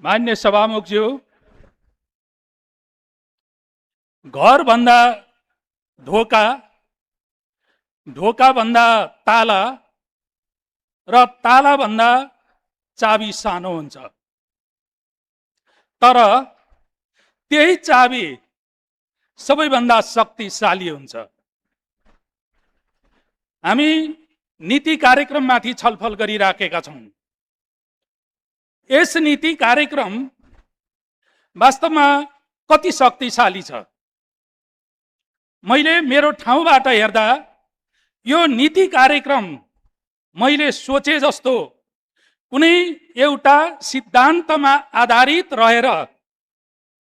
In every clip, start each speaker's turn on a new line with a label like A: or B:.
A: मान्य सभामुखज्यू, घर भन्दा ढोका, ढोका भन्दा ताला र ताला भन्दा चाबी सानो हुन्छ, तर त्यही चाबी सबैभन्दा शक्तिशाली हुन्छ। हामी नीति कार्यक्रममाथि छलफल गरिराखेका छौँ। यस नीति कार्यक्रम वास्तवमा कति शक्तिशाली छ? मैले मेरो ठाउँबाट हेर्दा यो नीति कार्यक्रम मैले सोचे जस्तो कुनै एउटा सिद्धान्तमा आधारित रहेर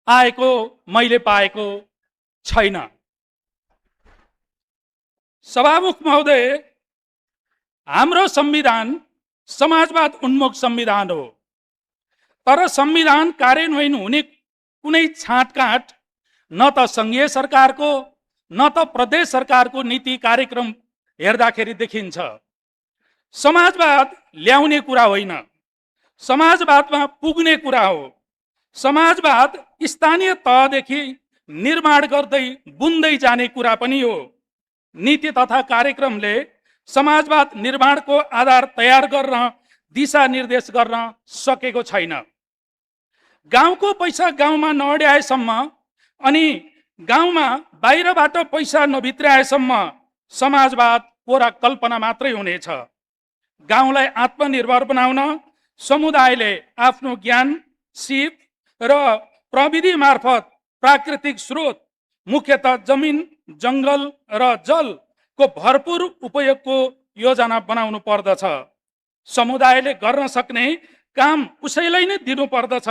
A: आएको मैले पाएको छैन। सभामुख महोदय, हाम्रो संविधान समाजवाद उन्मुख संविधान हो, तर संविधान कार्यान्वयन हुने कुनै छाँटकाँट न त संघीय सरकारको न त प्रदेश सरकारको नीति कार्यक्रम हेर्दाखेरि देखिन्छ। समाजवाद ल्याउने कुरा होइन, समाजवादमा पुग्ने कुरा हो। समाजवाद स्थानीय तहदेखि निर्माण गर्दै बुन्दै जाने कुरा पनि हो। नीति तथा कार्यक्रमले समाजवाद निर्माणको आधार तयार गर्न, दिशा निर्देश गर्न सकेको छैन। गाउँको पैसा गाउँमा नअड्याएसम्म अनि गाउँमा बाहिरबाट पैसा नभित्राएसम्म समाजवाद कोरा कल्पना मात्रै हुनेछ। गाउँलाई आत्मनिर्भर बनाउन समुदायले आफ्नो ज्ञान, सिप र प्रविधि मार्फत प्राकृतिक स्रोत, मुख्यतः जमिन, जङ्गल र जलको भरपूर उपयोगको योजना बनाउनु पर्दछ। समुदायले गर्न सक्ने काम उसैलाई नै दिनु पर्दछ।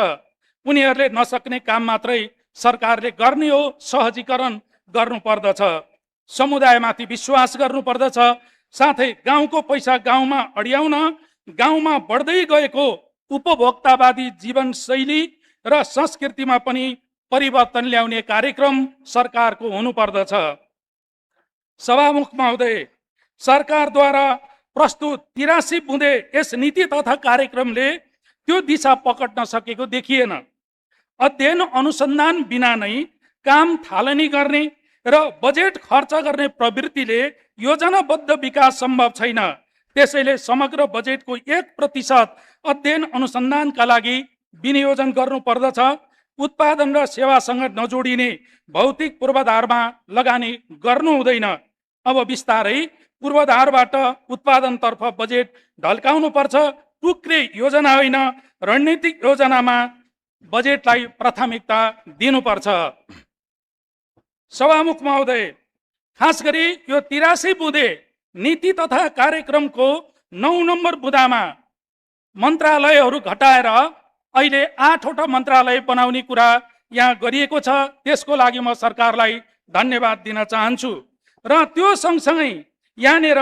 A: उनीहरूले नसक्ने काम मात्रै सरकारले गर्ने हो सहजीकरण गर्नु पर्दछ। समुदायमाथि विश्वास गर्नु पर्दछ। साथै गाउँको पैसा गाउँमा अड्याउन, गाउँमा बढ्दै गएको उपभोक्तावादी जीवनशैली र संस्कृतिमा पनि परिवर्तन ल्याउने कार्यक्रम सरकारको हुनुपर्दछ। सभामुख महोदय, सरकारद्वारा प्रस्तुत 83 बुँदे यस नीति तथा कार्यक्रमले त्यो दिशा पकड्न सकेको देखिएन। अध्ययन अनुसन्धान बिना नै काम थालनी गर्ने र बजेट खर्च गर्ने प्रवृत्तिले योजनाबद्ध विकास सम्भव छैन। त्यसैले समग्र बजेटको 1% अध्ययन अनुसन्धानका लागि विनियोजन गर्नु पर्दछ। उत्पादन र सेवासँग नजोडिने भौतिक पूर्वाधारमा लगानी गर्नु हुँदैन। अब बिस्तारै पूर्वाधारबाट उत्पादनतर्फ बजेट ढल्काउनु पर्छ। टुक्रे योजना होइन, रणनीतिक योजनामा बजेटलाई प्राथमिकता दिनुपर्छ। सभामुख महोदय, खास गरी यो 83 बुँदे नीति तथा कार्यक्रमको 9 नम्बर बुँदामा मन्त्रालयहरू घटाएर अहिले 8वटा मन्त्रालय बनाउने कुरा यहाँ गरिएको छ। त्यसको लागि म सरकारलाई धन्यवाद दिन चाहन्छु। र त्यो सँगसँगै यहाँनिर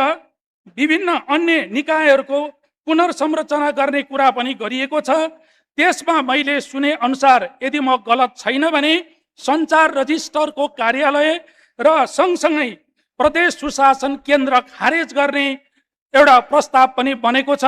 A: विभिन्न अन्य निकायहरूको पुनर्संरचना गर्ने कुरा पनि गरिएको छ। त्यसमा मैले सुने अनुसार, यदि म गलत छैन भने, सञ्चार रजिस्टरको कार्यालय र सँगसँगै प्रदेश सुशासन केन्द्र खारेज गर्ने एउटा प्रस्ताव पनि बनेको छ।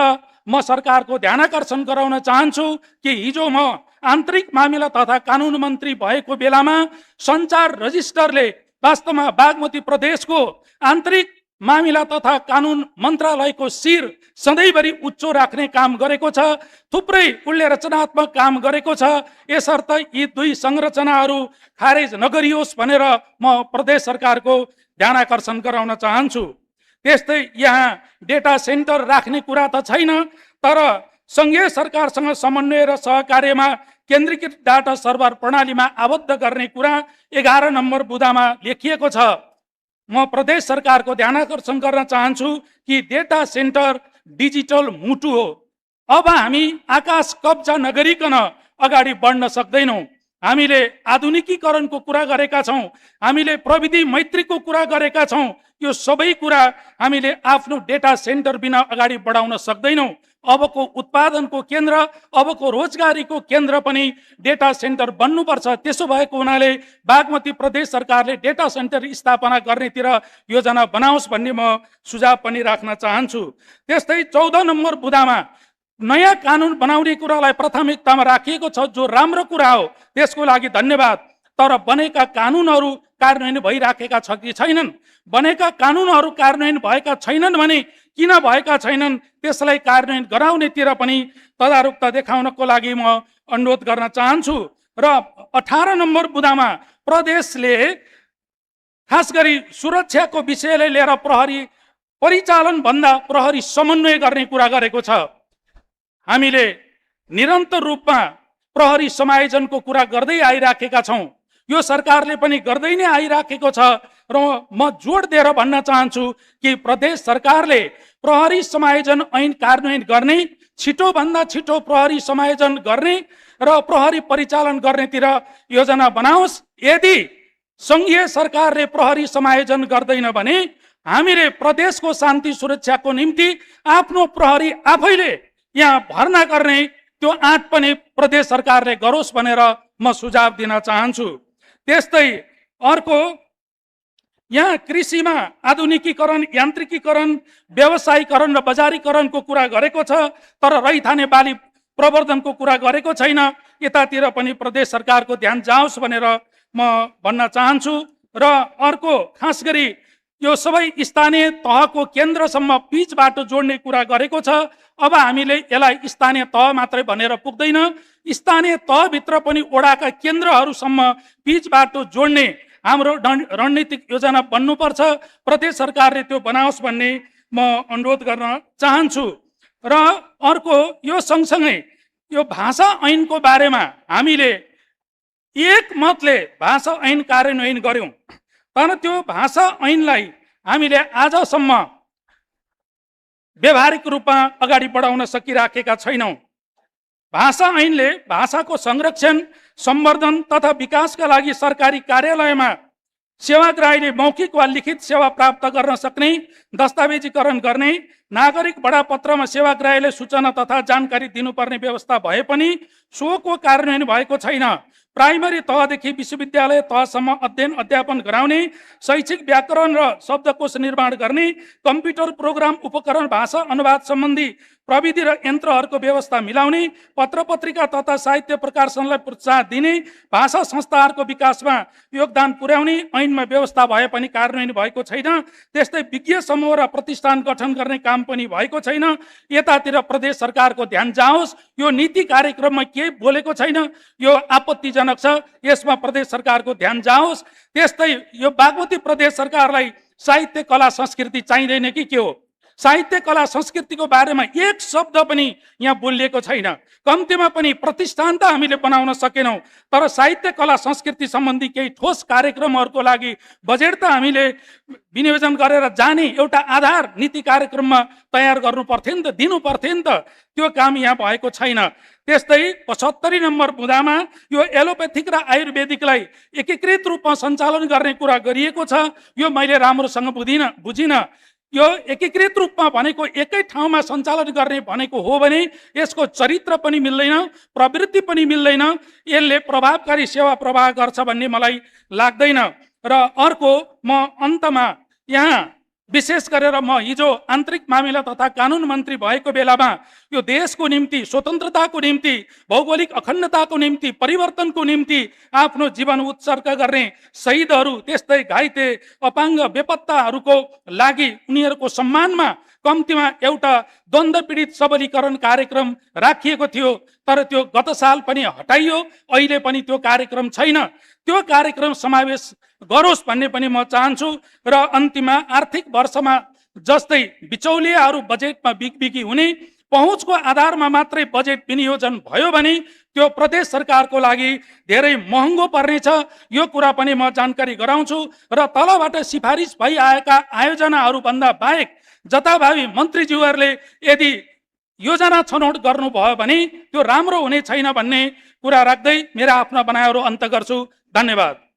A: म सरकारको ध्यानाकर्षण गराउन चाहन्छु कि हिजो म आन्तरिक मामिला तथा कानुन मन्त्री भएको बेलामा सञ्चार रजिस्टरले वास्तवमा बागमती प्रदेशको आन्तरिक मामिला तथा कानुन मन्त्रालयको शिर सधैँभरि उच्चो राख्ने काम गरेको छ। थुप्रै उसले रचनात्मक काम गरेको छ। यसर्थ यी दुई संरचनाहरू खारेज नगरियोस् भनेर म प्रदेश सरकारको ध्यानाकर्षण गराउन चाहन्छु। त्यस्तै यहाँ डेटा सेन्टर राख्ने कुरा त छैन, तर संघीय सरकारसँग समन्वय र सहकार्यमा केन्द्रीकृत डाटा सर्भर प्रणालीमा आबद्ध गर्ने कुरा 11 नम्बर बुँदामा लेखिएको छ। म प्रदेश सरकारको ध्यानाकर्षण गर्न चाहन्छु कि डेटा सेन्टर डिजिटल मुटु हो। अब हामी आकाश कब्जा नगरिकन अगाडि बढ्न सक्दैनौँ। हामीले आधुनिकीकरणको कुरा गरेका छौँ, हामीले प्रविधि मैत्रीको कुरा गरेका छौँ। यो सबै कुरा हामीले आफ्नो डेटा सेन्टर बिना अगाडि बढाउन सक्दैनौँ। अबको उत्पादनको केन्द्र, अबको रोजगारीको केन्द्र पनि डेटा सेन्टर बन्नुपर्छ। त्यसो भएको हुनाले बागमती प्रदेश सरकारले डेटा सेन्टर स्थापना गर्नेतिर योजना बनाओस् भन्ने म सुझाव पनि राख्न चाहन्छु। त्यस्तै 14 नम्बर बुँदामा नयाँ कानुन बनाउने कुरालाई प्राथमिकतामा राखिएको छ, जो राम्रो कुरा हो, त्यसको लागि धन्यवाद। तर बनेका कानुनहरू कार्यान्वयन भइराखेका छ कि छैनन्? बनेका कानुनहरू कार्यान्वयन भएका छैनन् भने किन भएका छैनन्, त्यसलाई कार्यान्वयन गराउनेतिर पनि तदारुकता देखाउनको लागि म अनुरोध गर्न चाहन्छु। र 18 नम्बर बुँदामा प्रदेशले खास गरी सुरक्षाको विषयलाई लिएर प्रहरी परिचालन भन्दा प्रहरी समन्वय गर्ने कुरा गरेको छ। हामीले निरन्तर रूपमा प्रहरी समायोजनको कुरा गर्दै आइराखेका छौँ। यो सरकारले पनि गर्दै नै आइराखेको छ र म जोड दिएर भन्न चाहन्छु कि प्रदेश सरकारले प्रहरी समायोजन ऐन कार्यान्वयन गर्ने, छिटोभन्दा छिटो प्रहरी समायोजन गर्ने र प्रहरी परिचालन गर्नेतिर योजना बनाओस्। यदि सङ्घीय सरकारले प्रहरी समायोजन गर्दैन भने हामीले प्रदेशको शान्ति सुरक्षाको निम्ति आफ्नो प्रहरी आफैले यहाँ भर्ना गर्ने त्यो आँट पनि प्रदेश सरकारले गरोस् भनेर म सुझाव दिन चाहन्छु। त्यस्तै अर्को, यहाँ कृषिमा आधुनिकीकरण, यान्त्रिकीकरण, व्यवसायीकरण र बजारीकरणको कुरा गरेको छ, तर रैथाने बाली प्रवर्धनको कुरा गरेको छैन। यतातिर पनि प्रदेश सरकारको ध्यान जाओस् भनेर म भन्न चाहन्छु। र अर्को, खास गरी यो सबै स्थानीय तहको केन्द्रसम्म पिच बाटो जोड्ने कुरा गरेको छ। अब हामीले यसलाई स्थानीय तह मात्रै भनेर पुग्दैन, स्थानीय तहभित्र पनि वडाका केन्द्रहरूसम्म पिच बाटो जोड्ने हाम्रो रणनीतिक योजना बन्नुपर्छ। प्रदेश सरकारले त्यो बनाओस् भन्ने म अनुरोध गर्न चाहन्छु। र अर्को, यो सँगसँगै यो भाषा ऐनको बारेमा हामीले एक मतले भाषा ऐन कार्यान्वयन गर्यौं, तर त्यो भाषा ऐनलाई हामीले आजसम्म व्यावहारिक रूपमा अगाडि बढाउन सकिराखेका छैनौं। भाषा ऐनले भाषाको संरक्षण, सम्वर्धन तथा विकासका लागि सरकारी कार्यालयमा सेवाग्राहीले मौखिक वा लिखित सेवा प्राप्त गर्न सक्ने, दस्तावेजीकरण गर्ने, नागरिक बडापत्रमा सेवाग्राहीले सूचना तथा जानकारी दिनुपर्ने व्यवस्था भए पनि सोको कार्यान्वयन भएको छैन। प्राइमरी तहदेखि विश्वविद्यालय तहसम्म अध्ययन अध्यापन गराउने, शैक्षिक व्याकरण र शब्दकोश निर्माण गर्ने, कम्प्युटर प्रोग्राम, उपकरण, भाषा अनुवाद सम्बन्धी प्रविधि र यन्त्रहरूको व्यवस्था मिलाउने, पत्र पत्रिका तथा साहित्य प्रकाशनलाई प्रोत्साहन दिने, भाषा संस्थाहरूको विकासमा योगदान पुर्याउने ऐनमा व्यवस्था भए पनि कार्यान्वयन भएको छैन। त्यस्तै विज्ञ समूह र प्रतिष्ठान गठन गर्ने काम पनि भएको छैन। यतातिर प्रदेश सरकारको ध्यान जाओस्। यो नीति कार्यक्रममा केही बोलेको छैन, यो आपत्तिजनक छ। यसमा प्रदेश सरकारको ध्यान जाओस्। त्यस्तै यो बागमती प्रदेश सरकारलाई साहित्य कला संस्कृति चाहिँदैन कि के हो? साहित्य कला संस्कृतिको बारेमा एक शब्द पनि यहाँ बोलिएको छैन। कम्तीमा पनि प्रतिष्ठान त हामीले बनाउन सकेनौं, तर साहित्य कला संस्कृति सम्बन्धी केही ठोस कार्यक्रमहरूको लागि बजेट त हामीले विनियोजन गरेर जाने एउटा आधार नीति कार्यक्रममा तयार गर्नु पर्थ्यो नि त, दिनु पर्थ्यो नि त। त्यो काम यहाँ भएको छैन। त्यस्तै 75 नम्बर बुँदामा यो एलोपेथिक र आयुर्वेदिकलाई एकीकृत रूपमा सञ्चालन गर्ने कुरा गरिएको छ। यो मैले राम्रोसँग बुझिन। यो एकीकृत रूपमा भनेको एकै ठाउँमा सञ्चालन गर्ने भनेको हो भने यसको चरित्र पनि मिल्दैन, प्रवृत्ति पनि मिल्दैन, यसले प्रभावकारी सेवा प्रवाह गर्छ भन्ने मलाई लाग्दैन। र अर्को, म अन्तमा यहाँ विशेष गरेर म हिजो आन्तरिक मामिला तथा कानुन मन्त्री भएको बेलामा यो देशको निम्ति, स्वतन्त्रताको निम्ति, भौगोलिक अखण्डताको निम्ति, परिवर्तनको निम्ति आफ्नो जीवन उत्सर्ग गर्ने शहीदहरू, त्यस्तै घाइते, अपाङ्ग, बेपत्ताहरूको लागि उनीहरूको सम्मानमा कम्तीमा एउटा द्वन्द पीडित सबलीकरण कार्यक्रम राखिएको थियो, तर त्यो गत साल पनि हटाइयो। अहिले पनि त्यो कार्यक्रम छैन। त्यो कार्यक्रम समावेश गरोस् भन्ने पनि म चाहन्छु। र अन्तिममा आर्थिक वर्षमा जस्तै बिचौलियाहरू बजेटमा बिगबिगी हुने, पहुँचको आधारमा मात्रै बजेट विनियोजन भयो भने त्यो प्रदेश सरकारको लागि धेरै महँगो पर्नेछ। यो कुरा पनि म जानकारी गराउँछु। र तलबाट सिफारिस भइआएका आयोजनाहरू भन्दा बाहेक जताभावी मन्त्रीज्यूहरूले यदि योजना छनौट गर्नुभयो भने त्यो राम्रो हुने छैन भन्ने कुरा राख्दै मेरा आफ्ना बनाएर अन्त गर्छु। धन्यवाद।